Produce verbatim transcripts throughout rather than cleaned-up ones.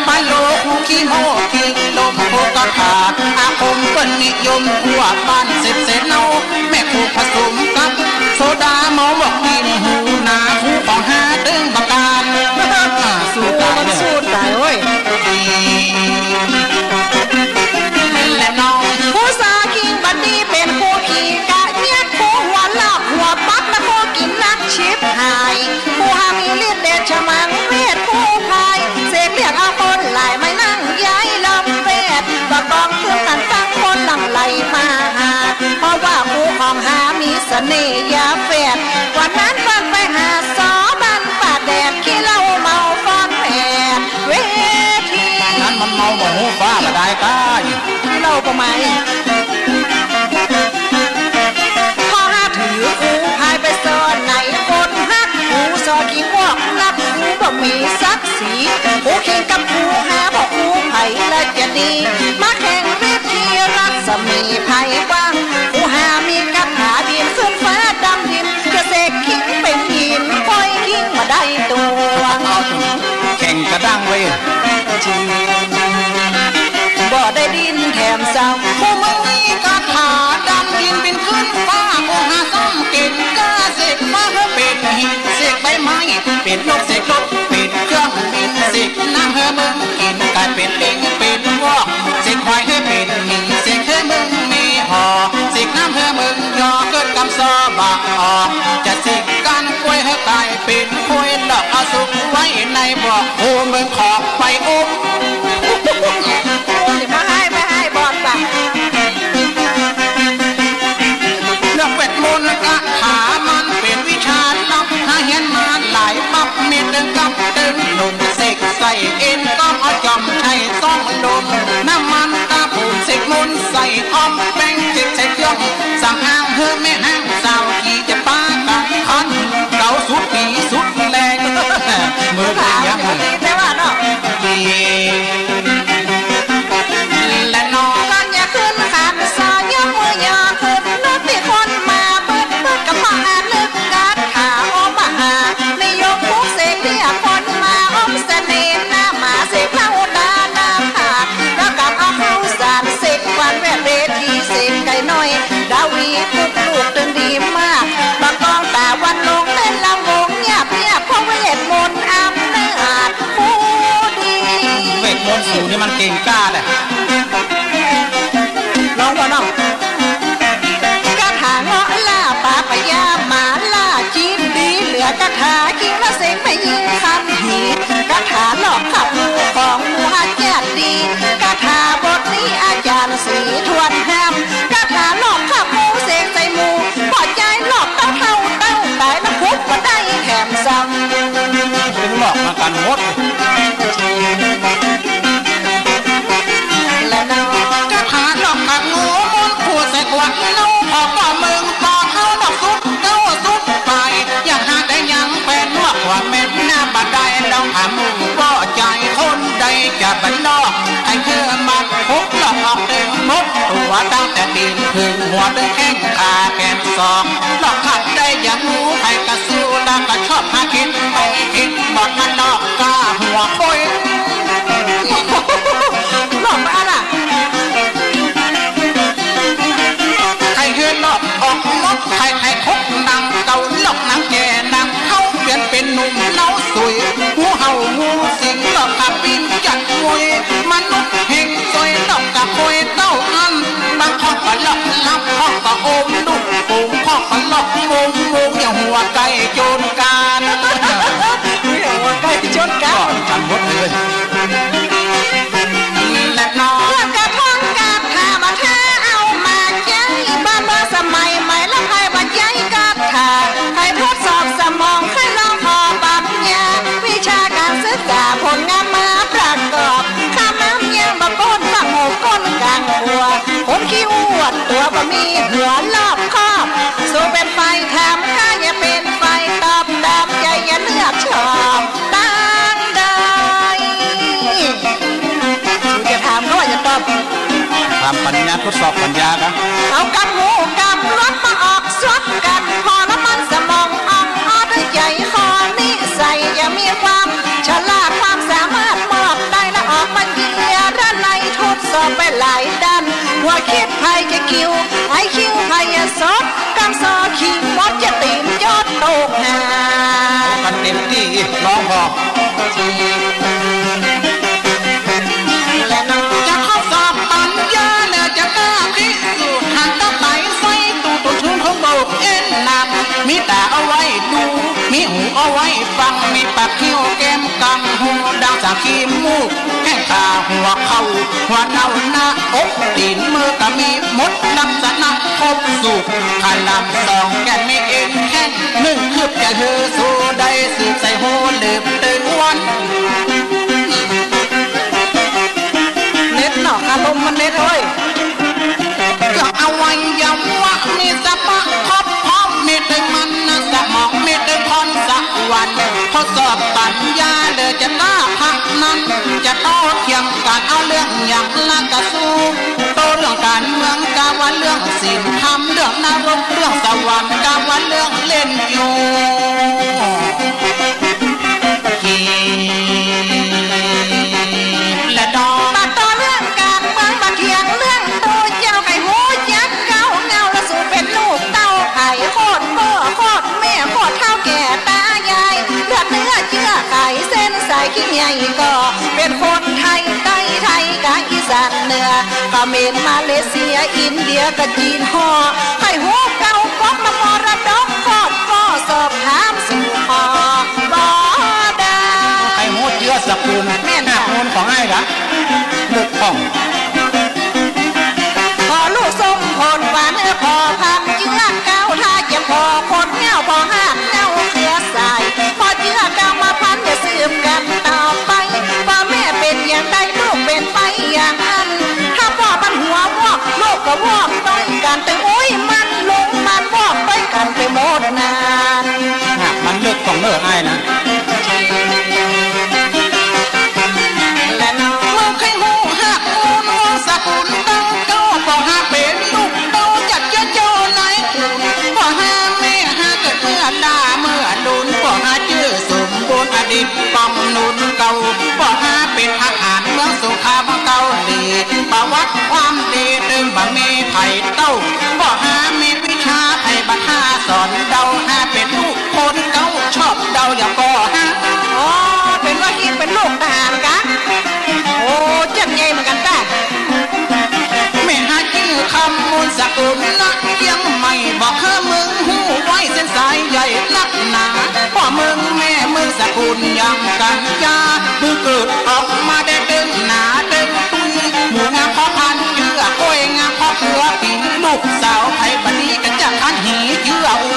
ปะโลกฮูขี้โม้ขี้ลมฮูกะถา อาคมเปิ้นนิยมทั่วบ้านเสพเสนา แม่ครูผสมกับโซดาเมาบอกกินหูหนา ฮูของหาตึงบักการ สู้ตาย มันสู้ตายเว้ย และน้อง ฮูสาคิงบัดนี้เป๋นฮูขี้กะเยียด ฮูหัวลาบหัวปัก และฮูกินนักชิบหาย ฮูหามีฤทธิ์เดชะมังเวท ฮูพายเสกเรียกเอาคนหลาย มานั่งย้ายลำแวด ประกองคือกันตั้งคนหลั่งไหลมาหา เพราะว่าฮูของหามีเสน่ห์ยาแฝด วันนั้นเปิ้นไปหาสอบ้านป่าแดด ขี้เหล้าเมาฟอนแผดเวที นั้นมันเมาบ่ฮู้ฟ้าบ่ได้ก้า ขี้เหล้าประมาณนี้ ข้อห้าถือฮูพายไปซ่อนในคนฮัก ฮูซอขี้งอกนับฮูบ่มีศักดิ์ศรี ฮูคิงกับฮูหาบ่ฮูไผละจะดี มาแข่งเวทีรัศมีไพกว้าง ฮูหามีคาถาบินขึ้นฟ้าดำดิน จะเสกคิงเป็นหิน ปล่อยคิงมาได้ตัว แข่งกระด้างเว้ย บ่ได้ดินแถมซ้ำ ฮูมึงมีคาถาดำดินบินขึ้นฟ้า ฮูหาซ้ำเก่งกล้าเสกฟ้าให้เป็นหิน เสกใบไม้เป็นนก เสกรถเป็นเครื่องบิน เสกน้ำให้มึงกิน กลายเป็นลิงเป็นวอก เสกควายให้เป็นหมี เสกให้มึงมีหอ เสกน้ำให้มึงยอ เกิดกำซอบะออก จะเสกก้านกล้วยให้กลายเป็น โอ้ย ดอกเอาสุกไว้ในบ่อ โอ้ มึงขอไปอุ้ม โอ้ย มาให้ มาให้ บอดปะ เรื่องเวทมนต์คาถามันเป็นวิชาลับ หาเฮียนมาหลายปับ มีตึงกับตึงหนุ่ม เสกใส่เอ็นก็เอาจอมใช้ซ่องลม น้ำมันตาปูนเสกมนต์ใส่อ้อมแป้ง เสกใส่เครื่องสำอาง เฮ้อแม่ห้างสาว จะปากันคัน เก่าสุดปีสุดแรง มือเปลี่ยน แต่ว่าเนาะ และน้อง ก่อนจะขึ้นขันซอยกมือยอขึ้น นึกที่คนมาเปิดเปิดกระเพาะอ่านนึกคาถาโอมมหา นิยมปลุกเสกเรียกคนมาอมเสน่ห์หน้าหมาเสกเหล้าตาหน้าผาก แล้วกับเอาข้าวสารเสกควันแวดเวทีเสกไก่น้อย ดาวีปลุกลูกตื่นดีมาก ประกองตาวันลงเต้นลำวงเงียบเงียบ เพราะเวทมนต์อำนาจผู้ดี เวทมนต์สูงนี่มันเก่งกล้าแหละ ร้องก่อนเนาะ คาถาเงาะล่าปาปะยา หมาล่าจีนดี เหลือคาถาคิงละเสงไปยิงคันหี คาถาหลอกขับงูของหมู่อาจารย์ดี คาถาบทนี้อาจารย์สีทวนห้าม คาถาหลอกขับงูเสกใส่หมู่ พอใจหลอกเต้าเท่าเต้าตาย แล้วฮุบก็ได้แถมซ้ำ เป็นหลอกมากันหมด และนอกคาถาหลอกขับงูมนต์ผู้ใส่ขวัญเน่า ขอก็เมืองปอดเอาดอกสุกเน่าสุกไป อยากหาได้ยังแฟนนอกว่าแม่นหน้าบ่ได้ ลองหาหมู่บ่ใจคนใดจะบ้านนอก ให้เธอมาพบหลอกออกเต็มหมด ตัวตั้งแต่ตีนถึงหัว ด้วยแข้งขาแขนสอง หลอกขับได้ยังรู้ ใครก็สู้แล้วก็ชอบหากินไปกินหมด มันนอกกล้าหัวโอย หลอกมาละ ใครเฮือนหลอกออกนก ใครใครคบนางเก่า หลอกนางแก่นางเฒ่า เปลี่ยนเป็นหนุ่มเล้าสวย งูเห่างูสิง หลอกขับปีนจัดมวย มนุษย์เฮงซวย หลอกกับควยเต้าอัน บางข้อก็หลอกลับ ข้อก็โอมลูกโป่ง ข้อก็หลอกโมงโมง อย่างหัวไก่โจรกาน หัวไก่โจรกาน กันหมดเลย และนอน เพื่อนกระท่อนกาบถามมาท้าเอามาใช้ บ้านเมืองสมัยใหม่แล้วใครมาใช้กาบถา ใครทดสอบสมอง ใครลองขอปัญญา วิชาการศึกษาผลงานมาประกอบ ข้ามน้ำยังมาก้นฝักหกก้นกลางหัว คนขี้อวดตัวบ่มีหัวรอบคอบ สู้เป็นฝ่ายทำ ข้าอย่าเป็นฝ่ายตอบ ตามใจอย่าเลือกชอบ ตั้งใด จะถามก็ว่าจะตอบ ถามปัญญา ทดสอบปัญญาครับ เอากำหูกำรถมาออกสวดกัน พอน้ำมันสมองอ่องอ้อด้วยใจคอนิสัย อย่ามีความฉลาดความสามารถมอ เอาไว้ฟังมีปากคิ้วแก้มกำหูดังสังขีมูก แห้งคาหัวเข่าหัวเน่าหน้าอกตีนมือก็มีหมดลักษณะครบสูบ ขาลำสองแก่นมีเอ็นแข้งหนึ่งคืบ จะหื้อสู้ได้สืบใส่หัวลืบตึงวัน เน็ตเนาะ คาลมมันเน็ตเฮ้ย เครื่องอวัยวะมีสภาพครบพร้อม มีตึงมันนะสมอง มีตึงพรสวรรค์ ทดสอบปัญญาเลยจะกล้าพนัน จะโต้เถียงกันเอาเรื่องอย่างละกระสู้ โต้เรื่องการเมืองกาว่าเรื่องศีลธรรม เรื่องนรกเรื่องสวรรค์กาว่าเรื่องเล่นอยู่ และดอก มาต่อเรื่องการเมือง มาเถียงเรื่องโตเจ้า ใครฮู้จักเก้าเงา ละสูเป็นลูกเต้าไผ โคตรพ่อโคตรแม่ โคตรเฒ่าแก่ตายาย เลือดเนื้อเจื้อไขเส้นสายขี้ใหญ่ก็ เป็นคนไทยใต้ไทยกลางอีสานเหนือ เขมรมาเลเซียอินเดียกับจีนฮ้อ ใครฮู้เก่าก๊อกมามรดกครอบครัวสอบถามสู่พ่อบ่ได้ ใครฮู้เจื้อสกุล แม่น หากมูลของอ้ายกะ เลิกของ พ่อลูกสมพลหวานเอ้อ พ่อพันธุ์เจื้อเก่า ถ้าเจียมพ่อคนเหงา พ่อหากเงาเครือสาย พ่อเจื้อเก่ามาพัน อย่าสืบกันต่อไป พ่อแม่เป็นอย่างใดลูกเป็นไปอย่างนั้น ถ้าพ่อมันหัววอก ลูกก็วอกด้วยกัน ตึงอุ้ยมันลุงมันวอกด้วยกันไปหมดนั้น หากมันเลิกของเลิกอ้ายนะ และน้อง เมื่อใครฮู้หากมูลวงสกุลตั้งเก้า บ่หาเป็นลูกเต้าจัดเจ้าเจ้านายคุณ บ่หาแม่หาเกิดเมื่อลาเมื่อลุน บ่หาจื้อสมบูรณ์อดีตกองหนุนเก่า บ่หาเป็นทหารเมืองสงครามเกาหลี ประวัติความดีตึงบ่มีไผเต้า บ่หามีวิชาไผบัดหาสอนเดา หาเป็นลูก คนเก่าชอบเดาอย่าก่อฮะ อ๋อ เป็นว่าคิดเป็นลูกทหารกะ โอ้ เจ็บใหญ่เหมือนกันจ้ะ แม่หาจื้อคำมูลสกุลนะ เจียงใหม่บอกเฮ้อมึงฮู้ไว้เส้นสายใหญ่นักหนา พ่อมึงแม่มึงสกุลยังกันจ้า มึงเกิดออกมาได้ตึงหนาตึง หมู่งามพ่อพันธุ์เจื้อกล้วยงามพ่อเขือปี ลูกสาวไผบัดนี้ก็จักคันหีเจื้ออู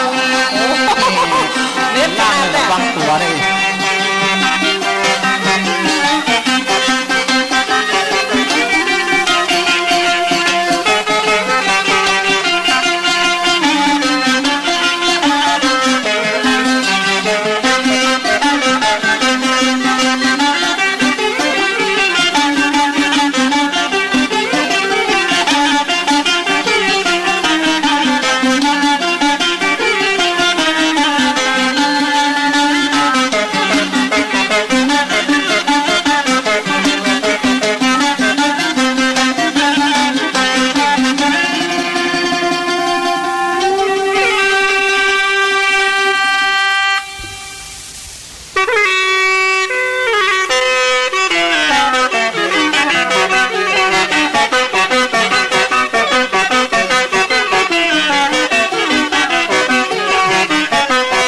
เน้นตาระวังตัวเลย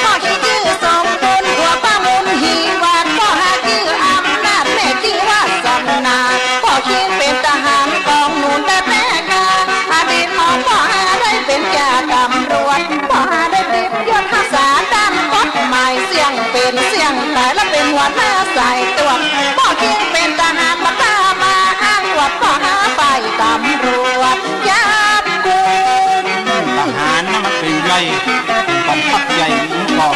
พ่อขี้จื้อสมบูรณ์ ผัวป้ามุนหีหวาน พ่อหาจื้ออำนาจ แม่จื้อวาสนา พ่อคิงเป็นทหารกองหนุนแต่แม่กา อดีตของพ่อหาได้เป็นจ่าตำรวจ พ่อหาได้ติดยศรักษาด้านกฎหมาย เสี่ยงเป็นเสี่ยงตาย และเป็นหัวหน้าสายตรวจ พ่อคิงเป็นทหารมาตามมาอ้างอวด พ่อหาฝ่ายตำรวจจับกุม ทหารนะมันเป็นใหญ่ กองทัพใหญ่มันก็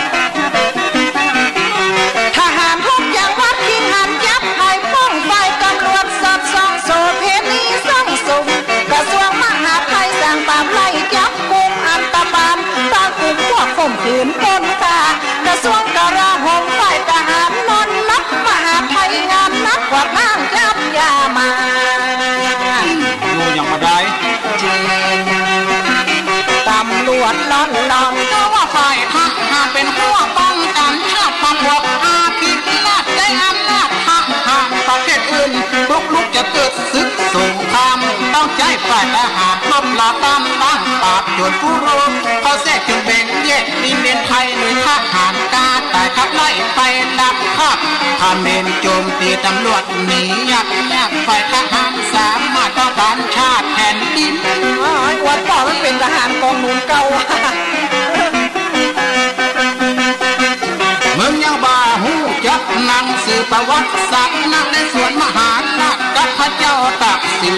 ทหารทุกจังหวัดคิงหันจับ ไผป้องฝ่ายตำรวจสอดส่องโสเภณีซ่องสุม กระทรวงมหาดไทยสั่งปราบไล่จับกุมอันธพาล ตั้งกลุ่มพวกข่มขืนปล้นฆ่า กระทรวงกลาโหมฝ่ายทหารนอนหลับ มหาดไทยงานหนักกวาดล้างจับยามา อยู่อย่างบ่ได้ ตำรวจร้อนๆ ก็ว่าฝ่ายทหารเป็นพวกป้องกันชาติ พวกอาผิดอำนาจ ใช้อำนาจทหารประเทศอื่นบุกรุกจะเกิดศึกสงคราม ต้องใช้ฝ่ายทหารรบปราบปรามล้างปราบโจรผู้ร้าย เขาแทรกแบ่งแยกดินแดนไทยโดยทหารกล้าตาย ท เขมรโจมตีตำรวจหนี ยับยั้งฝ่ายทหารสามารถป้องกันชาติแผ่นดิน โอ้ย อวดป้อมันเป๋นทหารกองหนุนเก่า มึงยังบ่ฮู้จักหนังสือประวัติศาสตร์ นเรศวรมหาราชกับพระเจ้าตากสิน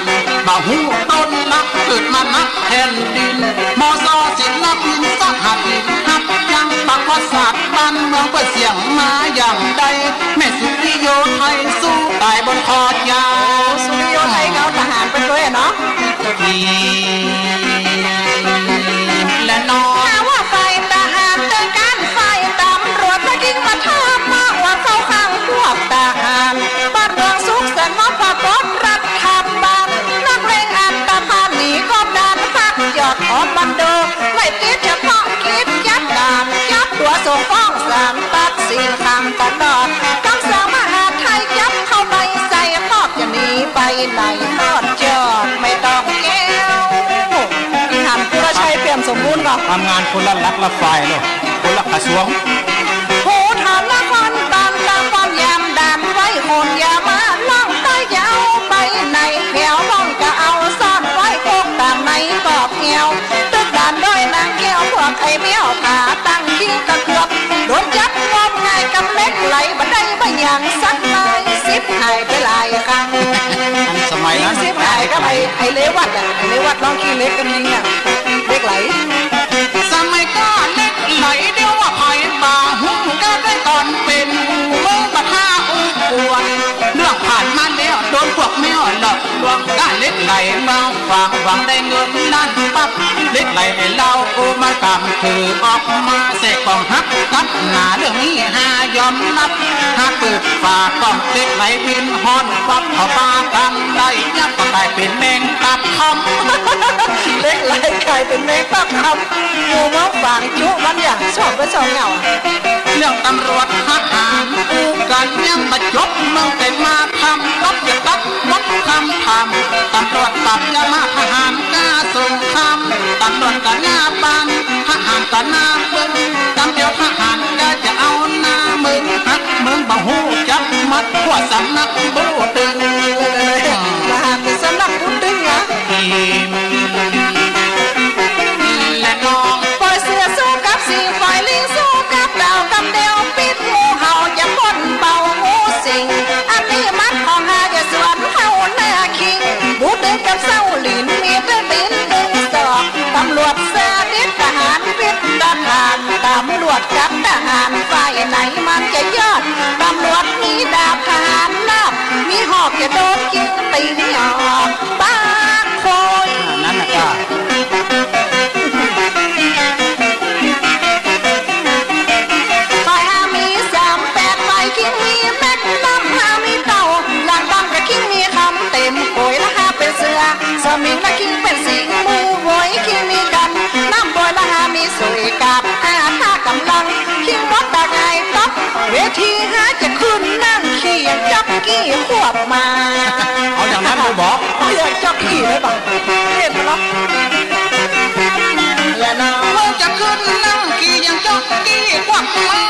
บ่ฮู้ต้นรักเกิดมานักแผ่นดิน มส ศิลปินสหศิลป์ ฮับยั้งประวัติศาสตร์บ้านเมืองเปิ้นเสี้ยงมาอย่างใด แม่สุริโยไทยสู้ตายบนคอช้าง สุริโยไทยก็เอาทหารไปด้วยเนาะ และน้อง ถ้าว่าฝ่ายทหารเจอกัน ฝ่ายตำรวจมายิงมาทำมาอวดเข้าข้างพวกทหาร บ้านเมืองสุขสันต์มาปรากฏรัฐบาล นักเลงอันตพาลหนีกบดานพักยอดคอมมานโด ไม่ติดเฉพาะกิจจัดการ จับตัวส่งฟ้องศาลตัดสินขังตลอด กำสั่งมหาดไทยจับเข้าไปใส่คอก จะหนีไปไหนรอดจอดไม่ต้องแก้ว อีหันผู้ละชัยเปี่ยมสมบูรณ์ก่อน ทำงานคนละหลักละฝ่ายเนาะ คนละกระทรวง ภูธรนครบาลตั้งป้อมยามด่านไว้ คนอย่ามาล่องใต้ จะเอาไปไหน แถวล่องก็เอาซ่อนไว้ พวกด่านในกอบแอว ตึกด่านดอยนางแก้ว พวกไอ้เมียวขาตั้งคิงกระเกือบ โดนจับงมงายกับเหล็กไหล บ่ได้บ่หยังสักหน่อย สิบหายไปหลายครั้ง อันสมัยนั้น สิบหายกับไอ้ ไอ้เรวัตอะ ไอ้เรวัตลองขี้เหล็กกับคิงอะ เหล็กไหล สมัยก่อนเหล็กไหล เดี๋ยวว่าไผบ่ฮู้ ก็ได้ตอนเป็นเมืองปะทะอุบล เรื่องผ่านมาแล้ว โดนพวกแมวหลอกลวง ก้าเหล็กไหลมาฝาก หวังได้เงินล้านปั๊บ เหล็กไหลไอ้เล่ากูมันกำถือออกมา แสกกล่องหักตัดหน้า เรื่องนี้หายอมรับ หาเปิดฝากล่อง เหล็กไหลบินฮ้อนวับ เข้าป่ากลางไร่ ยับก็กลายเป็นแมงตับคำ เหล็กไหลกลายเป็นแมงตับคำ หมู่เมืองฝางจุมันอย่าง สองไปสองเหงา เรื่องตำรวจทหารอู้กันยังบ่จบ เมืองแต่มาทำรบจะตัดรบคำถาม ตำรวจปราบยามา ทหารกล้าสงคราม ตำรวจก็หน้าบ้าน ทหารก็หน้าเมือง ตำเดียวทหารก็จะเอาหน้าเมือง หักเมืองบ่ฮู้จักมัด พวกสำนักบูตึง ทหารเป็นสำนักบูตึงนะ และน้อง ปล่อยเสือสู้กับสิงห์ ปล่อยลิงสู้กับดาว กำเดียวปิดงูเห่า จะพ่นเป่างูสิง อันนี้มันของหาอย่าสวนเข้าหน้าคิง บูตึงกับเศร้าหลิน มีแต่ตีนตึงศอก ตำรวจซาดิส ทหารพิษทหาร ตำรวจกับทหาร ฝ่ายไหนมันจะยอด ตำรวจมีดาบ ทหารลาบ มีหอก จะโดนยิงตีนออก ปากโคย นั่นน่ะก็ ฝ่ายหามีสามแปด ฝ่ายคิงมีแม็กนัม หามีเต่า หลังดำกับคิงมีคำเต็มโขย และหาเป็นเสือสมิง และคิงเป็นสิงห์ หมู่โวยคิงมีกัน น้ำบวย และหามีสุยกับ อาท่ากำลัง คิงมดตาไงต๊อก เวทีหาจะขึ้นนั่งขี่อย่างจ๊อกกี้ควบม้า เอาอย่างนั้นเลยบอก เอาอย่างจ๊อกกี้เลยบอก เล่นมาแล้ว และน้อง เมืองจะขึ้นนั่งขี่อย่างจ๊อกกี้ควบม้า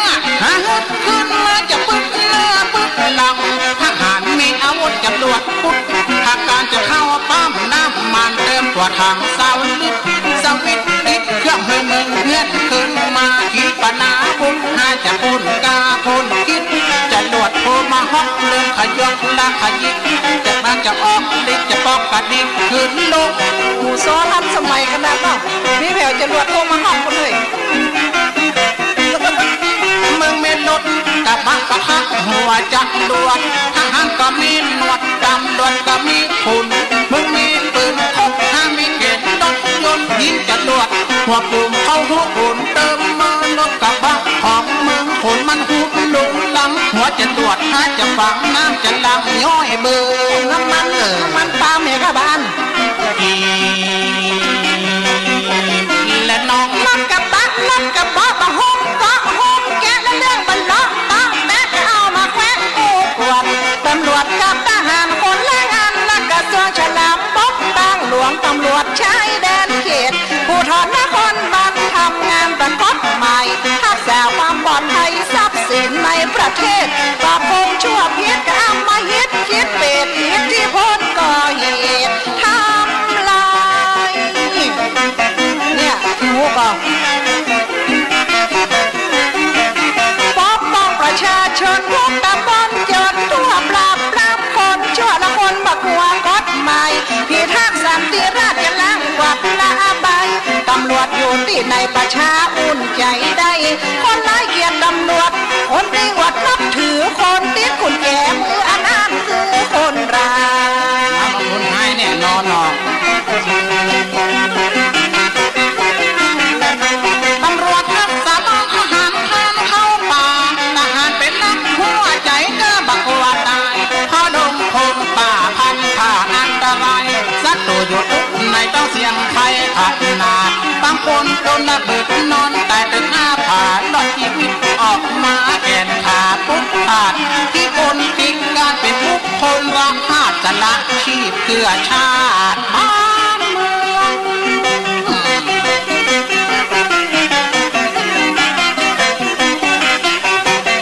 หาเงินขึ้นมาจะปึ๊กหน้าปึ๊กหลัง ทหารมีอาวุธจะตรวจปุ๊บ หากการจะเข้าป้อมน้ำมัน เติมตัวถังสาวลิตร สวิตช์ติดเครื่องให้มึงเฮือนขึ้นมา ขีปนาวุธหาจะพ่นกล้าพ่นพิษ จรวดโทมาฮอกเริ่มขยอกละขยิก จากนั้นจะออกฤทธิ์จะปอกกระดิกขึ้นลง หมู่ซ้อทันสมัยขนาดเนาะ มีแผวจรวดโทมาฮอกคนเลย มึงมีรถกระบะปะทะหัวจรวด ทหารก็มีหนวด ตำรวจก็มีขุน มึงมีปืนพก หามีเก๋งรถยนต์ ยิงจรวด หัวกลุ่มเขาหัวอุ่น เติมมารถกระบะของมึง ขนมันหุบลงหลัง หัวจรวดหาจะฝังน้ำจะลังย้อยเบอร์ น้ำมัน เออ น้ำมันปาล์มเนี่ยครับบ้าน อีและน้อง รถกระบะ รถกระบะ มาโฮมเกาะโฮมแกะ และเรื่องบรรเลาะเตาะแตะ เอามาแขวะกู้กวด ตำรวจกับทหาร คนละงาน และกระทรวงฉลามบก ตั้งหลวงตำรวจชายแดนเขต ภูธรนครบาลทำงานตามกฎหมาย รักษาความปลอดภัยทรัพย์สินในประเทศ ปราบโกง ตี้ไหนประชาอุ่นใจ๋ได้ คนร้ายเกลียดตำรวจ คนตี้อวดนับถือ คนตี้กุญแจมืออันนั้นคือคนร้าย คนร้ายแน่นอนเนาะ ตำรวจรักษาบ้าน ทหารพรานเข้าป่า ทหารเป็นนักหัวใจ๋ ก็บ่กลัวตาย เพราะดงพงป่าพันป่าอันตราย ศัตรูอยู่ทุกไหนต้องเสี่ยงภัยขนาด บางคนโดนระเบิดนอนตายตึกหน้าผา รอดชีวิตออกมาแขนขาปุ๊บขาด พิกลพิการเป็นทุกคน ละอาสละชีพเพื่อชาติบ้านเมือง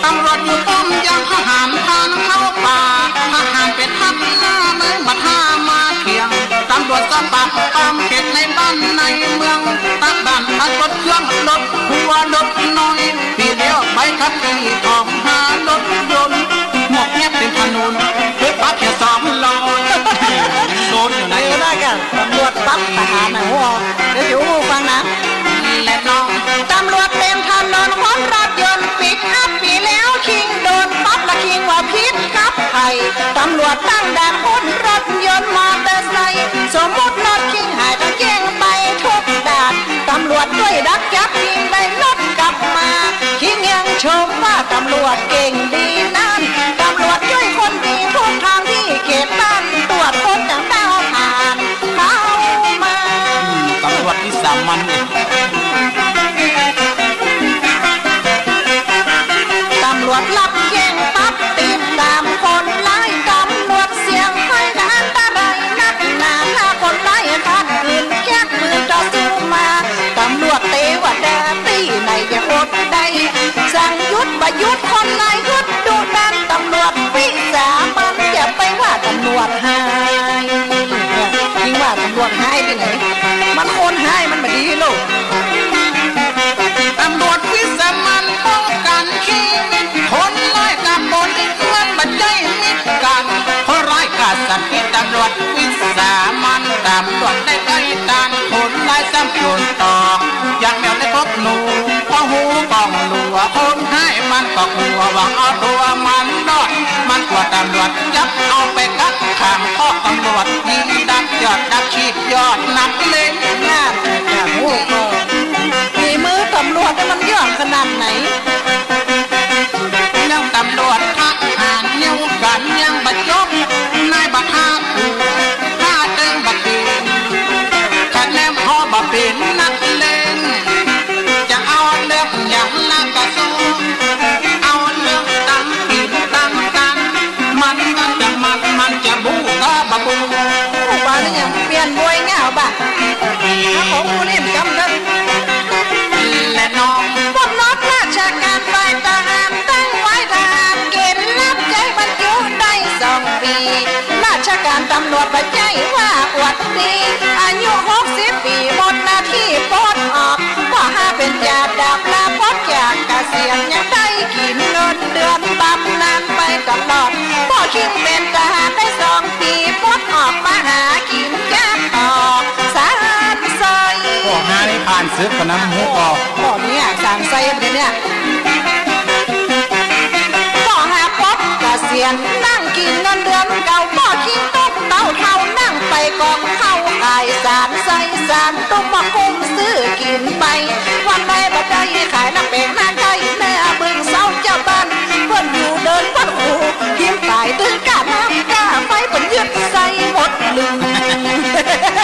ตำรวจอยู่ป้อมยามทหารพรานเข้าป่า ทหารไปทับหน้าเมืองบัดห้ามาเที่ยง ตำรวจก็ปราบปรามเขตในบ้านในเมือง ตัดด่านตรวจเครื่องรถหัวรถน้อย ปีเดียวใบขับขี่ของหารถยนต์ หมวกแก๊ปเต็มถนน รถบัสแค่สองล้อ โดนอยู่นะ เออ นั่นก็ตำรวจปรับทหารนะ หัว เดี๋ยวสิอู้ฟังนะ และน้อง ตำรวจเต็มถนน คนรถยนต์ปิกอัพปีแล้ว คิงโดนปรับละคิงว่าผิดกับไผ ตำรวจตั้งด่านคนรถยนต์มอเตอร์ไซค์ สมมุติรถคิงหายต้องแจ้งไปทุกด่าน ตำรวจช่วยดักจับคิงได้รถกลับมา คิงยังชมว่าตำรวจเก่งดีนั้น ตำรวจช่วยคนดีทุกทางที่เขตบ้าน ตรวจคนต่างด้าวผ่านเข้ามา อืม ตำรวจวิสามัญเนี่ย ตำรวจรับแจ้งปั๊บติดตามคนร้าย ตำรวจเสี่ยงภัยกับอันตรายนักหนา ถ้าคนร้ายขัดขืนแก๊กปืนต่อสู้มา ตำรวจเตวดาตี้ไหนจะอดได้ สั่งหยุดบ่หยุด คนร้ายหยุดดุดัน ตำรวจวิสามัญ อย่าไปว่าตำรวจฮ้าย ยิ่งว่าตำรวจฮ้ายตี้ไหน มันคนฮ้ายมันบ่ดีลูก ตำรวจวิสามัญป้องกันชีวิต คนร้ายกับคน มันบ่ใจ้มิตรกัน คนร้ายฆ่าสัตว์พิษ ตำรวจวิสามัญ ตำรวจได้ใกล้ตัน คนร้ายซ้ำโจรต่อ อย่างแมวในพบหนู เพราะหูกล้องหลัว คนฮ้ายมันก็กลัวว่าเอาตัวมันรอด มันกลัวตำรวจจับเอาไปกักขัง เพราะตำรวจยิงดับยอดนักชีพยอดนักเลง น่าจะโอ้โห ฝีมือตำรวจนี่มันยอดขนาดไหน เรื่องตำรวจทหารเยี่ยวกันยังบ่จบ นายบ่าถ้าถูก ถ้าเติงบ่เก่ง คะแนนพอบ่เป็นนักเลง จะเอาเรื่องอย่างนั้นก็สู้ เอาเรื่องตั้งกินตั้งกัน มันก็จะมัน มันจะบู้ก็บ่บู้ ผู้บ้านนี่ยังเปลี่ยนบวยเงาบ่ะ หาของผู้เล่นกำเนิด และน้อง ปลดล็อกราชการฝ่ายทหาร ตั้งฝ่ายทหารเกณฑ์รับใจ๊บรรจุได้สองปี ราชการตำรวจบ่ใจ้ว่าอวดดี อายุหกสิบปีหมดหน้าที่ปลดออก บ่หาเป็นจ่าดาบลาปลดจากเกษียณ ยังได้กินเงินเดือนบำนาญไปตลอด บ่คิงเป็นทหารได้สองปี ปลดออกมาหากิน จักออกสานไส้ บ่หาได้ผ่านศึกก็นำฮู้ออก บ่เนี่ยสานไส้บ่เนี่ย บ่หาปลดเกษียณ นั่งกินเงินเดือนเก่า บ่คิงตกเต้าเฒ่า นั่งไปกองข้าวขายสานไส้สานตุ้ม มากุ้มซื้อกินไป วันใดบ่ได้ขายน้ำแปงน้ำไก่ แม่บึงเซาเจ้าบ้าน เปิ้นอยู่เดินวัดหู หิมตายตึงก้าน้ำก้าไฟ เปิ้นยึดใส่หมดเลย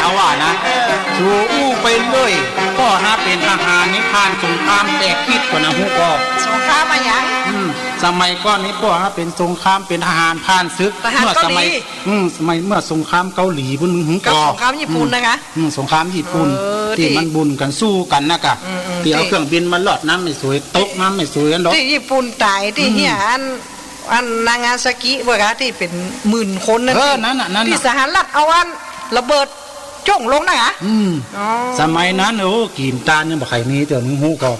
เอาว่านะ เออ สูอู้เป็นเว้ย บ่หาเป็นทหารนี่ผ่านสงครามแปดทิศก่อนนะฮู้ก่อ สงครามอะหยัง อืม สมัยก่อนนี่บ่หาเป็นสงครามเป็นทหารผ่านศึก ทหารเกาหลี เมื่อสมัย อืม สมัยเมื่อสงครามเกาหลีปุ้น มึงฮู้ก่อ กับสงครามญี่ปุ่นนะคะ อืม อืม สงครามญี่ปุ่น เออ ตี้ ตี้มันบุ่นกันสู้กันนะกะ อืม อืม ตี้เอา ตี้ เครื่องบินมาลอดน้ำไม่สวย ตกน้ำไม่สวยอันดอก ตี้ญี่ปุ่นตาย ตี้ อืม เฮียอัน อันนางาซากิเว้ยคะ ตี้เป็นหมื่นคนนั่น เออ ตี้ นั่นน่ะ นั่นน่ะ ตี้สหรัฐเอาอันระเบิดจ้งลงนะหะ อืม อ๋อ สมัยนั้น โอ้ กิ๋นตานยังบ่ใค่มี เดี๋ยวนี้ฮู้ก่อ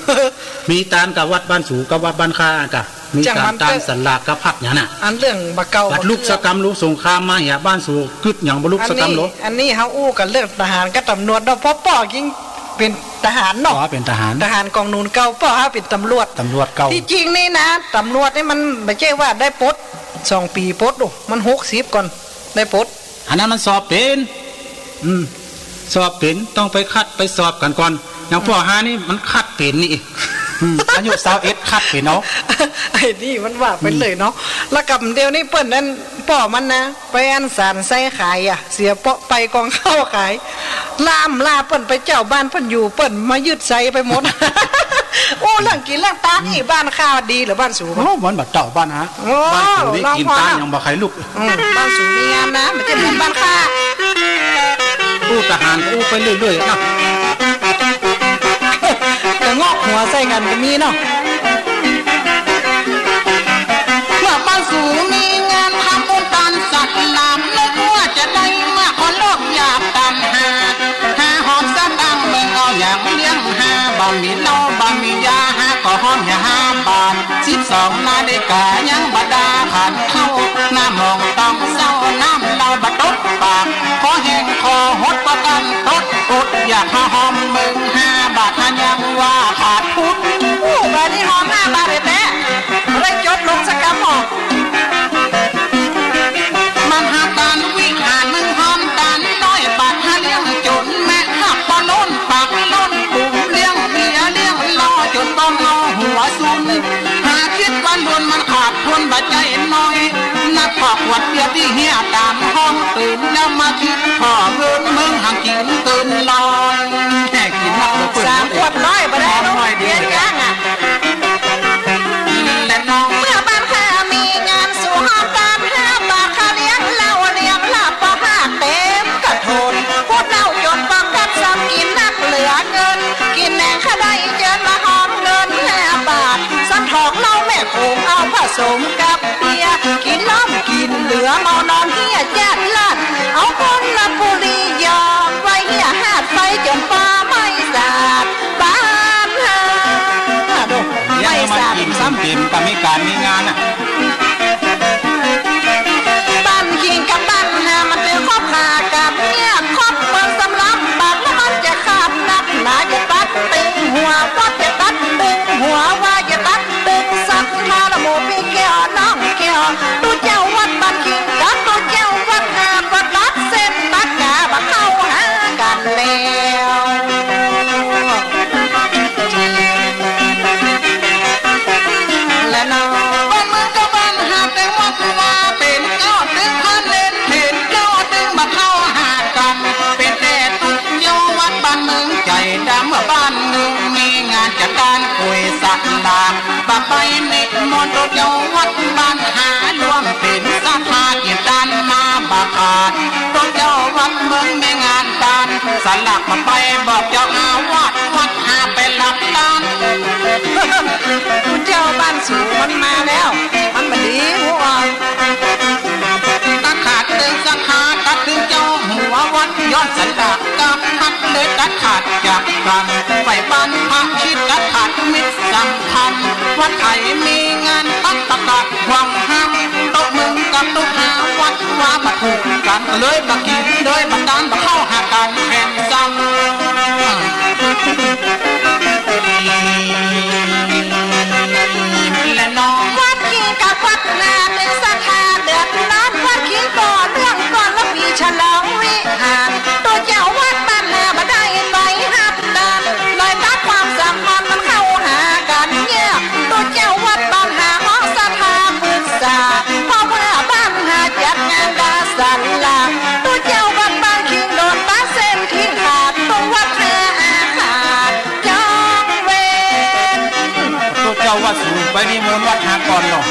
มีตานกับวัดบ้านสูกับวัดบ้านข้าก่ะ มีก๋านตานสลากกับพักหยังน่ะ อันเรื่องบ่าเก่า บัดลุกสกรรมลุกสงครามมาเหีย บ้านสูกึ๊ดหยังบ่ลุกสกรรมโล อันนี้ อันนี้เฮาอู้กันเรื่องทหารกับตำรวจเนาะ เพราะป้อยิง เป๋นทหารเนาะ อ๋อ เป๋นทหาร ทหารกองนูนเก่า ป้อเฮาเป๋นตำรวจ ตำรวจเก่า ตี้จริงนี่นะ ตำรวจนี่มันบ่ใจ้ว่าได้ปลดสองปี๋ปลดโอ้ มันหกสิบก่อนได้ปลด อันนั้นมันสอบเป๋น อืม สอบเป๋น ต้องไปคัดไปสอบกั๋นก่อน อย่างป้อเฮานี่มันคัดเป๋นนี่ อืม อายุซาวเอ็ดคัดเป๋นเอา ไอ้นี่มันว่าไปเลยเนาะ อืม แล้วกับเดี๋ยวนี้เปิ้นนั้น ป้อมันนะ ไปอันสานไส้ขายอะ เสียเปาะไปกองข้าวขาย ล่ามล่าเปิ้นไปเจ้าบ้านเปิ้นอยู่ เปิ้นมายึดไส้ไปหมด โอ้ เรื่องกิ๋นเรื่องตานนี่บ้านข้าดีหรือบ้านสูง โอ้ มันบ่เต้าบ้านฮะ โอ้ บ้านสูงนี่ ลอง กิ๋นตาน พอนะ ยังบ่ใค่ลุก อืม บ้านสูงมีงานนะ บ่ใจ้เหมือนบ้านข้า อู้ทหารอู้ไปเรื่อยๆเนาะ แต่งอกหัวใส่กั๋นก็มีเนาะ เมื่อบ้านสูงมีงานทำบุญตานสัตว์ลาม นึกว่าจะได้มาขอโลกอยากตามหา หาหอมสะตังค์เมืองเอาอย่างเลี้ยงหา บ่มีเหล้าบ่มียาหาก็หอมอย่าห้าบาท สิบสองนาฬิกายังบ่ดาขันเข้า หน้ามองต้องเศร้า น้ำเหล้าบ่ตกปาก ขอแห้งขอหดประกันตดอด อยากหาหอมเมืองห้าบาทหายังว่าขาดพุทธ อู้ บาดนี้หอมห้าบาทแต๊ๆ บ่ได้จดลงสักกำหรอก มันหาตานวิหารหนึ่งหอมตานน้อย บาทหาเลี้ยงจนแม่หักบ่ล้นปากล้นปุ๋ม เลี้ยงเมียเลี้ยงลอจนบ่เมาหัวซุน หาคิดว่าล้วนมันขาดทุนบ่ใจ้น้อย นับพอขวดเบียร์ตี้เฮียตามห้องตื่น แล้วมาคิดพอเงินเมืองหังกิ๋นเกินลอย แห่กิ๋นนักเปิด สามขวดน้อยบ่ได้ น้อยดี เบียร์จ้างอะ และน้อง เมื่อบ้านข้ามีงานสู่หอมตานห้าบาท ข้าเลี้ยงเหล้าเลี้ยงลาบบ่หากเต็มกระโถน พูดเหล้าจนบ่กัดซ้ำกิ๋นนักเหลือเงิน กิ๋นแหนงข้าได้เจิญมาหอมเงินห้าบาท สันถอกเหล้าแม่โขงเอาผสมกับเบียร์ กิ๋นล้อมกิ๋นเหลือเมานอนเฮียจ้าดลาด เอาคนละบุหรี่หยอกไว้เฮียหาดไฟจนฟ้าไหม้สาด บ้านเฮา เดี๋ยว ไม่ มัน สาด กิ๋นซ้ำเต็มก็มีก๋านมีงานน่ะ บ้านคิงกับบ้านห้ามันเป็นครอบครัวกัน เนี่ยครอบเมืองสำล้ำบากแล้วมันจะขาดนักหนา จะตัดตึงหัววัด จะตัดตึงหัวว่า จะตัดตึงศรัทธาละหมู่พี่แก้วน้องแก้ว ตุ๊เจ้าวัดบ้านคิงกับตุ๊เจ้าวัดห้าก็ตัดเส้นตัดกาบ่เข้าหากันแล้ว และเนาะ บ้านเมืองกับบ้านห้าแต่วัดว่าเป๋นเก้าตึงพันเล่นเห็นเก้าตึงบ่เข้าหากัน เป๋นแต่ตุ๊เจ้าวัดบ้านเมืองใจ๋ดำ เมื่อบ้านเมืองมีงานจัดตานก๋วยสลาก บ่ไปนิมนต์ตุ๊เจ้าวัดบ้านห้า ร่วมเป๋นศรัทธาเกียรติตานมาบ่ขาด ตุ๊เจ้าวัดเมืองมีงานตาน สลากบ่ไปบอกเจ้าอาวาสวัดห้าไปรับตาน ตุ๊เจ้าบ้านสูงมันมาแล้ว มันบ่ดีหัว ตัดขาดตึงศรัทธา ตัดตึงเจ้าหัววัด ย้อนสลากกำพัดเลยตัดขาดจากกัน ไหว้บรรพชิตตัดขาดมิตรสัมพันธ์ วัดไหนมีงานตัดประกาศหวังห้าม ตุ๊เมืองกับตุ๊หาวัดว่าบ่ถูกกัน เลยบ่กิ๋นเลยบ่ตานบ่เข้าหากันแผ่นซ้ำ และน้อง วัดคิงกับวัดห้าเป็นศรัทธาเดือดร้อน วัดคิงก่อเรื่องก่อนละปีฉลองวิหาร ตุ๊เจ้าวัดบ้านห้าบ่ได้ไปฮับตาน เลยตัดความสัมพันธ์มันเข้าหากันยาก ตุ๊เจ้าวัดบ้านห้าฮ้องศรัทธาปรึกษา เพราะว่าบ้านห้าจัดงานดาสลาก ตุ๊เจ้าวัดบ้านคิงโดนตัดเส้นทิ้งขาด ตุ๊วัดห้าอาฆาต จองเวร ตุ๊เจ้าวัดสูงไปนิมนต์วัดห้าก่อนเนาะ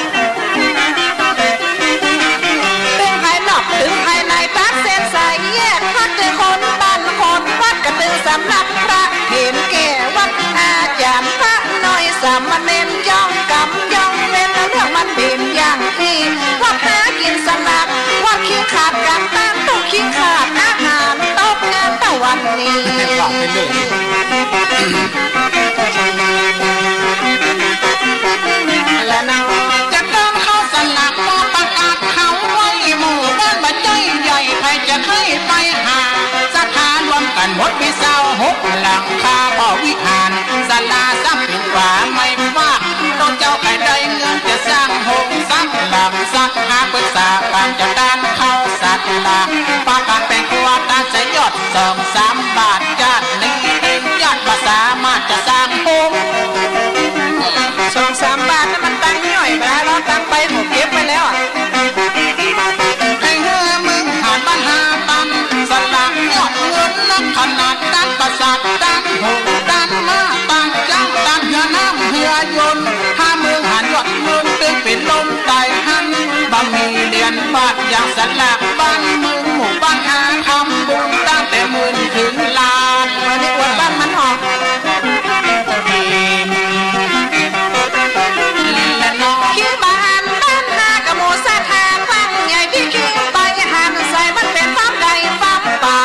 ตึงภายนอกตึงภายในตัดเส้นสายแยก พักตึงคนบ้านคนวัดกระตึงสำนักพระเห็นแก่วัดอาจารย์พระน้อยสามเณรย่องกรรมย่องเวร เรื่องมันเป็นอย่างนี้ วัดห้ากินสลาก วัดคิงขาดการตาน ตุ๊คิงขาดอาหาร ตกงานตะวันนี้ ว่าไปเรื่อย และเนาะ จะต้องเข้าสลากมาประกาศเขาไว้ หมู่บ้านบ่ใจ้ใหญ่ ใผจะใค่ไปหา ศรัทธารวมกันหมดมีซาวหกหลังคา หันสลาสักเป็นว่าไม่ว่า ตัวเจ้าใครได้เงินจะสร้างโฮงสร้างหลัง สร้างหาปรึกษากันจะด้านเข้าสัตว์ละ ปากันเป็นครัวตาใส่ยอดสองสามบาท จาดนี้เองยอดบ่สามารถจะสร้างโฮง สองสามบาทนั้นมันตังค์ย่อยไปแล้ว ตังค์ไปผมเก็บไว้แล้วอะ ไอ้เฮือมึงหาปัญหาตัน สลากยอดเงินนักขนาดด้านประสาทด้านหูด้านมาด้านจ้างด้านเฮือน้ำเฮือยนต์ ถ้ามึงหันยอดเงินตึงเป็นลมตายหัน บ่มีเหรียญบาทอย่างสลากบ้านมึงหมู่บ้านหาทำบุญตั้งแต่หมื่นถึงล้าน วันนี้อวดบ้านมันออก คิงบ้านบ้านหากะหมู่ศรัทธาฟังใหญ่ที่คิงไปหันใส่มันเป็นฟาร์มไก่ฟาร์มปลา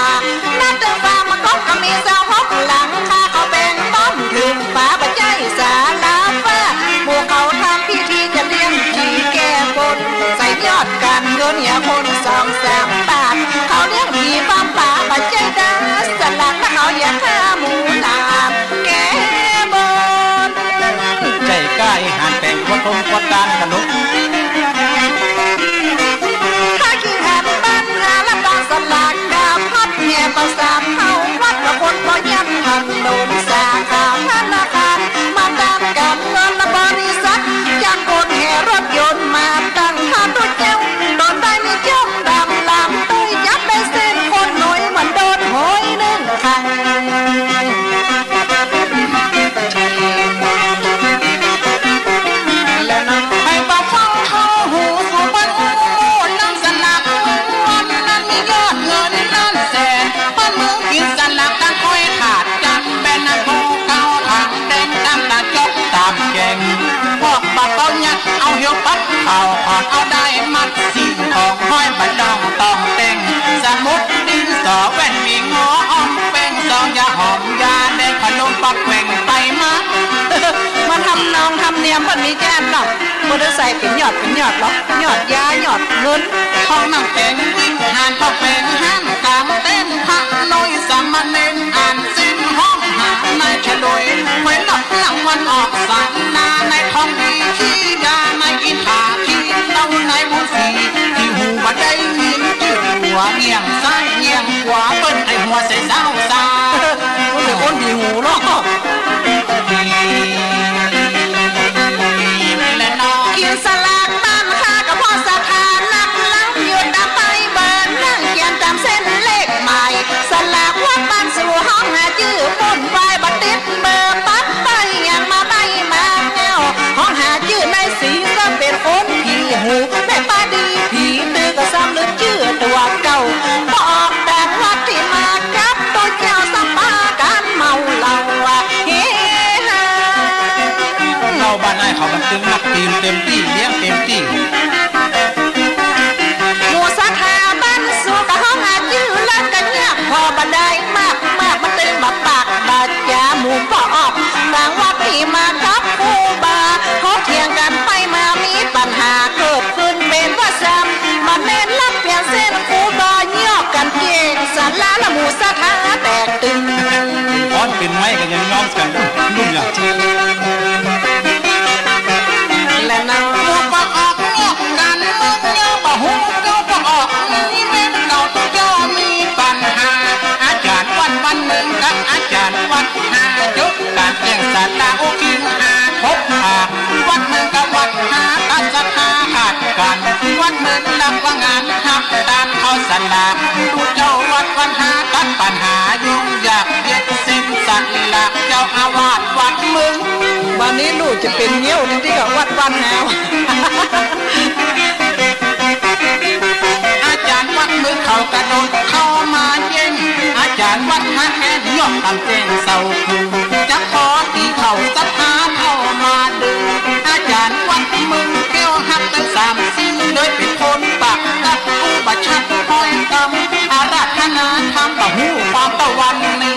นับแต่ฟาร์มมันก็มีซาวหกหลังคาเขาแบ่งต้นถึงฝาบ่ใจ้ศาลาฟ้า หมู่เขาทำพิธีจะเลี้ยงผีแก้บน ใส่ยอดการเงินเหียคนสองสามบาท เขาเลี้ยงผีฟาร์มปลาบ่ใจ้ดาสลักนะเขาอยากฆ่าหมู่หลานแก้บน ใจ้ก้าอีหันแต่งวัดทงวัดตานกันลูก ถ้าคิงหันบ้านหาละบ้านสลากกาพัดแห่ประสาทเข้าวัดละคนพอยันหันโดนสาขาธนาคาร มาด้านการเงินและบริษัท จากคนแห่รถยนต์มาตั้งท่าตู้เจ้า ตอนได้มีจอมดำลำตุ้ยจับได้เส้นคนหน่อยเหมือนโดนหอยนึ่งครั้ง ให้บ่ฟังเข้าหูสู่เปิ้นอู้ นำสลากวันนั้นมียอดเงินล้านแสน เปิ้นมึงกินสลากตั้งค่อยขาดจัน แบนนั้นผู้เก่าทางแดง ตามตาจกตามแกง พวกบ่เป้ายักษ์เอาเหี่ยวปักเข่าอ่อน เอาได้มัดสิ่งของห้อยบ่ดองต้องแต่ง สมุดดินสอแว่นมีงออ้อมแป้ง ซองยาหอมยาแดง ขนมปังแกว่งไปมา มันทำนองทำเนียมเปิ้นมีจ้านเนาะ บ่ได้ใส่เป็นยอดเป็นยอดหรอก ยอดยายอดเงิน ห้องน้ำแกงวิหาร พ่อแปงห้างกลางเต็นท์ พระน้อยสามเณรอ่านศีล ห้องหานายฉลวย ไว้รับรางวัลออกสารนา นายทองดีขี้ยา นายอินทาขี้เต้า นายบุญศรีขี้หูบ่ได้ยินจื้อหัว เงี่ยงซ้ายเงี่ยงขวา เปิ้นไอ้หัวใส่เศร้าซา มันเป็นคนดีหูเนาะ กินสลากบ้านข้าก็เพราะศรัทธานัก หลังอยู่ตามไปเบิ่นนั่งเขียนตามเส้นเลขหมาย สลากวัดบ้านสู่ห้องหาจื้อ มุ่นวายบ่ติดเบอร์ ปั๊บไปยังมาใบมาแนว ห้องหาจื้อในสีซ้ำเป็นคนขี้หู แม่ป้าดีผีตื้อก็ซ้ำลึกจื้อตัวเก่า บ่ออกแต่วัดที่มากับตัวเจ้าสปาการเมาเหล้า เฮฮา เหล้าบ้านอ้ายเขามันตึงนัก ตีนเต็มตี้ เลี้ยงเต็มตี้ หมู่ศรัทธาบ้านสู่กะฮ้องหาจื้อเลิศกะเงียบ พอบ่ได้มากมาก มันตึงบ่ปากบ่จ๋า หมู่บ่ออกต่างวัดที่มากับครูบา เขาเถียงกันไปมามีปัญหาเกิดขึ้นเป็นว่าซ้ำ มาเน้นรับเปลี่ยนเส้นครูบายอกกันเก่ง สาระละหมู่ศรัทธาแตกตึง อ้อนเป็นไม้ก็ยังยอมกัน นุ่มอยากเจอ และนางลูกบ่ออกนอกกัน มึงเยอะบ่ฮู้ เจ้าบ่ออก นี่แม่นเก่าเจ้ามีปัญหา อาจารย์วัดวันหนึ่งกับอาจารย์วัดห้า ยกการแจ้งสาระอุคิงหาพบหา วัดหนึ่งกับวัดห้า ตัดศรัทธาขาดกัน วัดหนึ่งรับว่างาน หักตานเข้าสลาก ลูกเจ้าวัดวันหาตัดปัญหายุ่งยากเย็นสิ้นสลาก เจ้าอาวาสวัดมึง บัดนี้ลูกจะเป็นเงี้ยวจริงๆ กับวัดวันหา อาจารย์วัดมึงเขากระโดดเข้ามาเย็น อาจารย์วัดหาแอนยอกตามแจ้งเสา จะขอตีเข้าศรัทธาเข้ามาดู อาจารย์วัดเมืองแก้วฮักตั้งสามสิ่ง โดยเป็นคนปากตัดผู้บัญชาคอยกำ อาราธนาธรรมบ่ฮู้ความตะวันนี้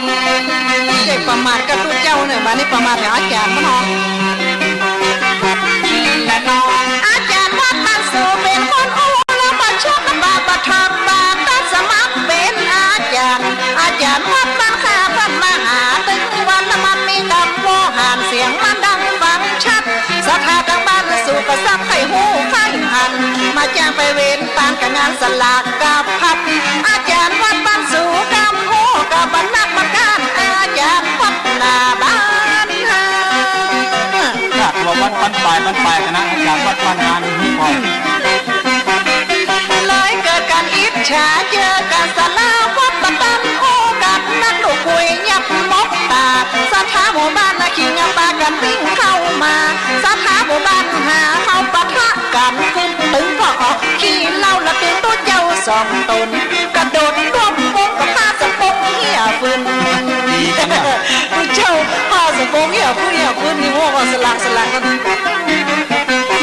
เจ้าประมาทกับตุ๊เจ้าเนี่ย บัดนี้ประมาทกับอาจารย์มันเนาะ และน้อง อาจารย์วัดบ้านสู่เป็นคนอู้ แล้วมาชอบมาบาปะทำบาป ตัดสมัครเป็นอาจารย์ อาจารย์วัดบ้านข้าเพิ่นมาหา ตึงวันละมันมี อาจารย์ไปเว้นตานกับงานสลากกับพัด อาจารย์วัดบ้านสูกำโฮกับบ้านนักประกัน อาจารย์วัดหน้าบ้านหา ครับ ว่าวัดบ้านปลาย บ้านปลายกันนะ อาจารย์วัดบ้านหานี่ก่อน เลยเกิดการอิจฉา เจอกันสลาวัดตะตัน โฮกับนักลูกคุยยับมกตา ศรัทธาหมู่บ้านนาคิงปากันวิ่งเข้ามา ศรัทธาหมู่บ้านหาเข้าปะทะ กันกึ่มตึง พอออกขี้เหล้าละตึง ตุ๊เจ้าสองตน กระโดดร่วมวงกับผ้าสะโพกเหี่ยฟืน ดีจังอะ ตุ๊เจ้าผ้าสะโพกเหี่ยฟืน เหี่ยฟืนนี่ โอ้ ก็สลาก สลากกัน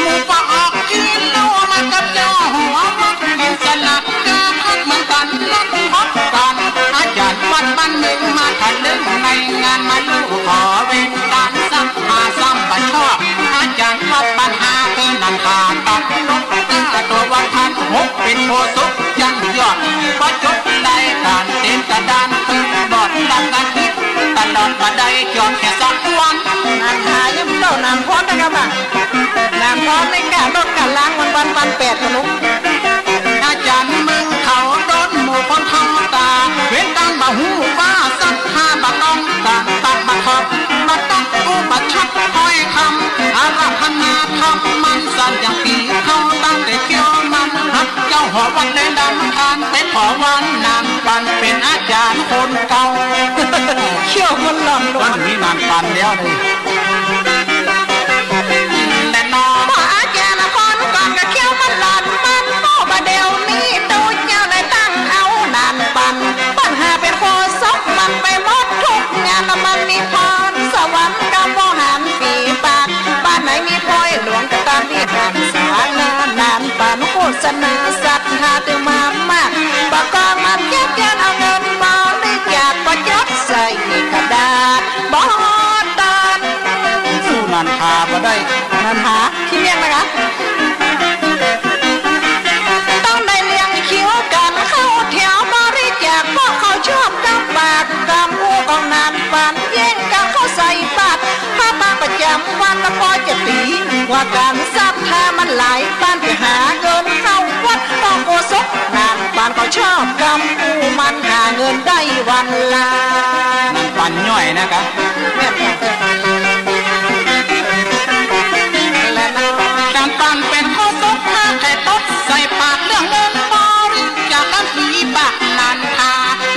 หมู่ปะออกขี้เหล้ามากับเจ้าหัววัด กินสลาก เจอพักเหมือนกัน นัดพบกัน อาจารย์วัดบ้านหนึ่งมาทะลึ่งในงาน มาลู่ขอเว้นตาน ซ้ำหาซ้ำบ่ชอบ อาจารย์วัดบ้านหา คือนันทาตัดนกกล้า ตัวว่าท่านหกเป็นโฆษกชั้นยอด พอจบรายการเต็มกระดาน คือบอดรับงานคิด ตลอดมาได้จอดแค่สักวัน นันทายังเล่านันพรนะครับว่า น้ำพร้อมในกะรถกะล้างวันวันปันแปดกะลุก อาจารย์เมืองเขาโดนหมู่คนทำตา เว้นตานบ่ฮู้ว่าศรัทธาบ่ต้องการ ตักบ่ทอบบ่ตักผู้บ่ชักถ้อยคำ อาราธนาธรรมมันสั่นอย่างปีเขาตั้งแต่เที่ยวมันหักเจ้าหอวัดได้ดำทาน ไปขอวันนานปันเป็นอาจารย์คนเก่า เขี้ยวมันหล่อนลง มันมีนานปันแล้วนี่ แน่นอน บ่อาจารย์คนก่อนก็เขี้ยวมันหล่อน มันบ่บ่เดียวนี้ ตู้เจ้าได้ตั้งเอานานปัน ปัญหาเป็นโฆษกมันไปหมดทุกงาน มันมีพรสวรรค์กับบ่หันฝีปาก บ้านไหนมีพลอยหลวงก็ตามที่หันสา นานปันโฆษณาศรัทธาตึงมามาก บ่กองมันเก็บเงินเอาเงินบริจาค บ่จดใส่กระดาษ บ่ตัน สู้นันทาบ่ได้ นันทา ขี้เลี่ยงนะคะ ต้องได้เรียงคิวกันเข้าแถวบริจาค เพราะเขาชอบกำบากกำอู้ของนานปัน แย่งกันเข้าใส่บาตร พระบางประจำวัน แล้วก็จะตีว่าการศรัทธามันหลาย ปันไปหาเงินเข้าวัด ต้องโฆษกนานปันก็ชอบกำอู้มัน หาเงินได้วันละ นานปันย่อยนะครับ นานปันเป็นโฆษกหาใครตดใส่ปากเรื่องเงินบริจาคกันผีบาปนันทา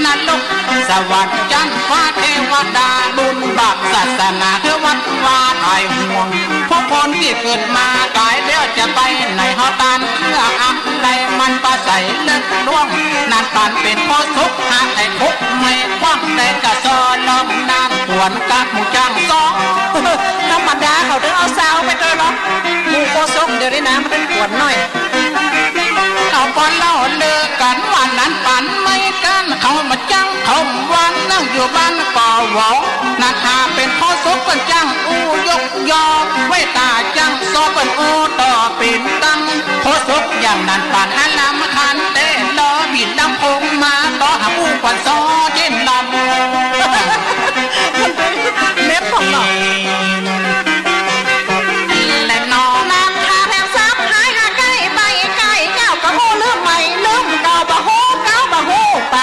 นรกสวรรค์จันทร์ฟ้าเทวดาบุญบาปศาสนาคือวัดวาไทยห่วง พวกคนที่เกิดมาตายแล้วจะไปไหน เฮาตันเพื่ออันใด มันปาใสเลิกล่วง นานปันเป็นโฆษกหาไอ้คุกไม่คว่ำ แต่กะซอลองนาน ควรกับหมู่จ้างซอ ธรรมดาเขาถึงเอาซาวไปด้วยหรอก หมู่โฆษกเดี๋ยวนี้นะ มันเป็นขวนหน่อย เขาปอนเล่าเลิกกันว่านั้นปันไม่กัน เขามาจ้างเขาวันนั่งอยู่บ้านป่าวหวอ นาคาเป็นโฆษกเปิ้นจ้างอู้ยกยอ ไว้ตาจ้างซอเปิ้นอู้ต่อเป็นตั้ง โฆษกอย่างนั้นปานอารามคันเตลอบินลำโพงมาต่อหาอู้ควันซอเจนลำ เน็ตผมหรอ และนอน นานทาแถมซ้ำหายหาใกล้ไปไกล เจ้าก็ฮู้ลืมใหม่ลืมเก่า บ่ฮู้เก่าบ่ฮู้ไป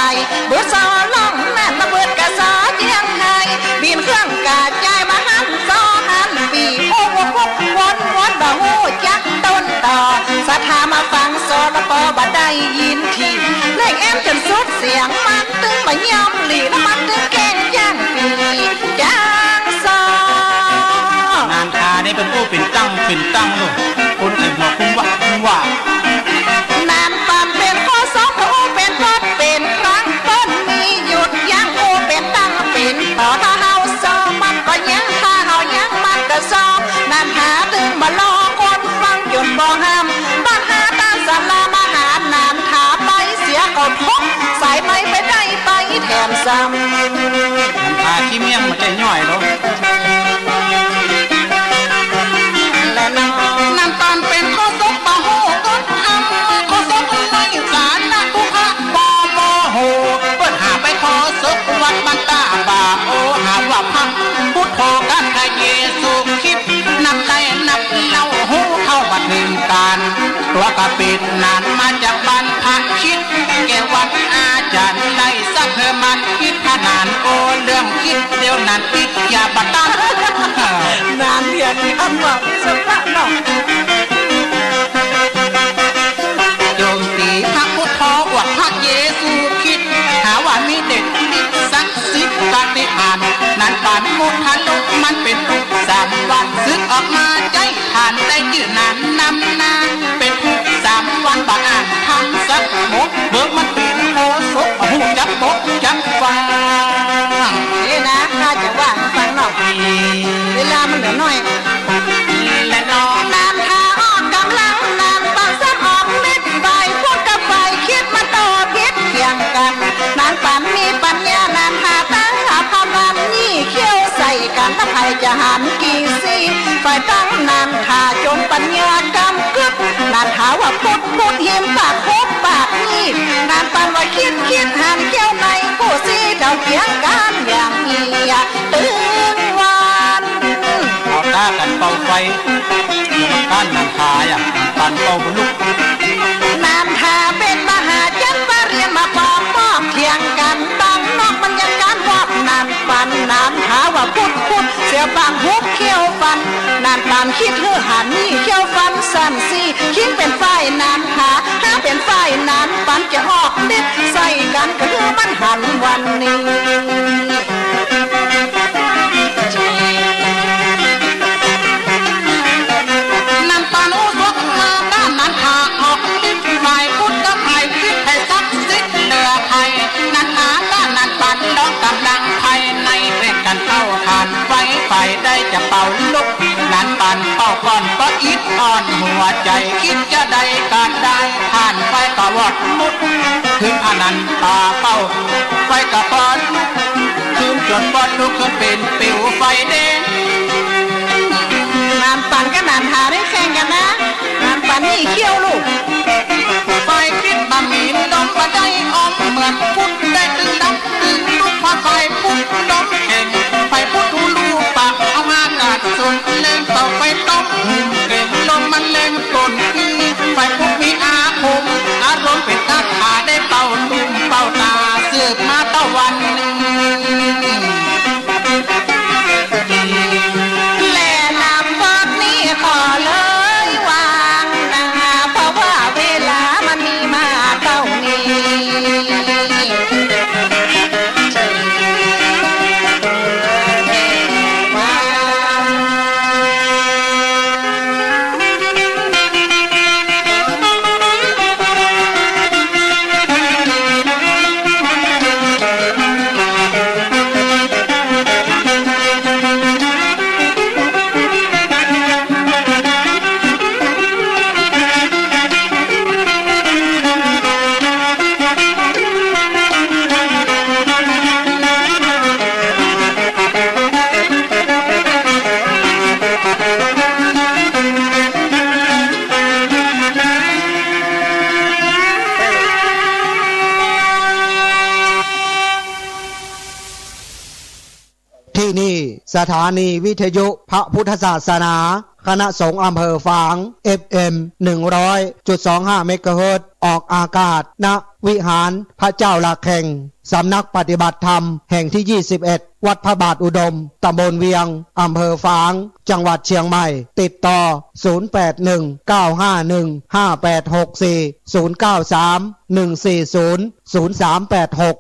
บุษล่องนั่นมาเบิดกะซอเจียงไฮ้ บินเครื่องกะจายมาหันซอหันปี โอ้วกวกวนวนบ่ฮู้จักต้นต่อ ศรัทธามาฟังซอละปอบ่ได้ยินที เลขแอมจนสุดเสียงมันตึงบ่ยอมหลี แล้วมันตึงแกล้งย่านปี จางซอ นานทานี่เป็นอู้เป็นตั้งเป็นตั้งลูก คนไอ้หัวคุ้มว่าคุ้มว่า นานปันเป็นโฆษกอู้เป็นพอดเป็นครั้ง เปิ้นมีหยุดยั้งอู้เป็นตั้งเป็นต่อ ถ้าเฮาซอมันก็ยั้ง ถ้าเฮายั้งมันก็ซอ นานทาตึงบ่รอคนฟังจนบ่ห้าม บัดหาตานศาลามหานานทาไปเสียก็ทบ สายไปไปได้ไปแถมซ้ำ นานทาขี้เมี่ยงมันจะย่อยเนาะ และนานปันเป็นโฆษกบ่ฮู้กฎธรรม โฆษกในศาลนะผู้พระบ่โมโห เปิ้นหาไปโฆษกวัดบ้านตาบ่าโอ หาว่าพระพุทโธกันพระเยซูคริสต์ นับได้นับเล่าฮู้เท่าบ่ถึงการ ตัว กะปิดนานมาจากบรรพชิต แก่วันอาจารย์ได้สักเธอมันคิดขนาน โอ้ เรื่องคิดเดียวนั้นคิดอย่าบะตัน นานเรียนคำว่าสักพระเนาะ โจมตีพระพุทธ อวดพระเยซูคริสต์ หาว่ามีเด็ดลิดศักดิ์สิทธิ์ปาฏิหาริย์ นั้นปานมุทะลุมันเป็นทุกข์สามวัน ศึกออกมาใจ๊ ท่านได้จื้อนานนำหน้า เป็นทุกข์สามวัน บ่อ่านธรรมสักบท เบิกมันเป็นโฆษก ฮู้จักบกจักฟัง นี่นะ ข้าจะว่าให้ฟังหน่อย เวลามันเหลือน้อย และนอนนานทาออกกำลัง นานปานซ้ำออกฤทธิ์ ฝ่ายพูดกับฝ่ายคิดมาต่อผิดเถียงกัน นานปานมีปัญญา นานหาตั้งหาพานันยี่เขี้ยวใส่กัน ถ้าใครจะหันกี่ซี่ ฝ่ายตั้งนานทาจนปัญญากำกึด นานหาว่าพุดพุดหิมปากพบปากนี่ นานปานว่าคิดคิดหันเขี้ยวในผู้ซี่ เจ้าเถียงกันอย่างนี้ตึงวัน เอาต้ากันเป่าไฟ ต้านนานทาอ่ะ นานปานเป่าบุลุก นานทาเป็นมหาจันทร์ ปาเรียนมาปอกปอกเถียงกัน บางนอกมันยังการวอก นานปานนานทาว่าพุดพุด เสียบางฮุบเขี้ยวฟัน นานปานคิดหื้อหันนี่เขี้ยวฟันสั้นสี่ คิดเป็นฝ่ายนานทา หาเป็นฝ่ายนานปานจะออกฤทธิ์ใส่กัน ก็คือมันหันวันนี้ นานปานอู้ซกมาต้านนานทาออกฤทธิ์ ฝ่ายพุทธกับฝ่ายคิดให้ศักดิ์สิทธิ์เหนือใคร นานทาต้านนานปานดอกกำลังภายใน แบ่งกันเป่าถ่านไฟ ฝ่ายใดจะเป่าลุก นานปานเป่าก่อน เพราะอิดอ่อนหัวใจ คิดจะได้การได้ ถ่านไฟก็วอดลุก ถึงอนันตาเป่า ไฟก็ปอดลุก คืนจนปอดลุก คืนเป็นปิวไฟแดง นานปานกับนานทาได้แข่งกันนะ นานปานนี่เขี้ยวลูก ฝ่ายคิดบ่มีลมบ่ได้ออม เหมือนพุทธได้ตึงดำตึงลุก เพราะฝ่ายพุทธลมแข็ง ฝ่ายพุทธฮู้ลูกปากเอาอากาศส่งแรง ต่อไฟต้องหุ่มแข็ง ลมมันแรงต้นปี ฝ่ายพุทธมีอาคม อารมณ์เป็นคาถาได้เป่าตุ่มเป่าตา สืบมาเต้าวันนี้ และนำบทนี้ขอเลยวางนะ เพราะว่าเวลามันมีมาเท่านี้ที่นี่สถานีวิทยุพระพุทธศาสนา คณะสงฆ์อำเภอฝาง เอฟเอ็ม หนึ่งร้อยจุดสองห้า เมกะเฮิรตซ์ ออกอากาศ ณ วิหารพระเจ้าหลักแห่ง สำนักปฏิบัติธรรมแห่งที่ ยี่สิบเอ็ด วัดพระบาทอุดม ตำบลเวียง อำเภอฝาง จังหวัดเชียงใหม่ ติดต่อ ศูนย์แปดหนึ่ง เก้าห้าหนึ่ง ห้าแปดหกสี่ ศูนย์เก้าสาม หนึ่งสี่ศูนย์ ศูนย์สามแปดหก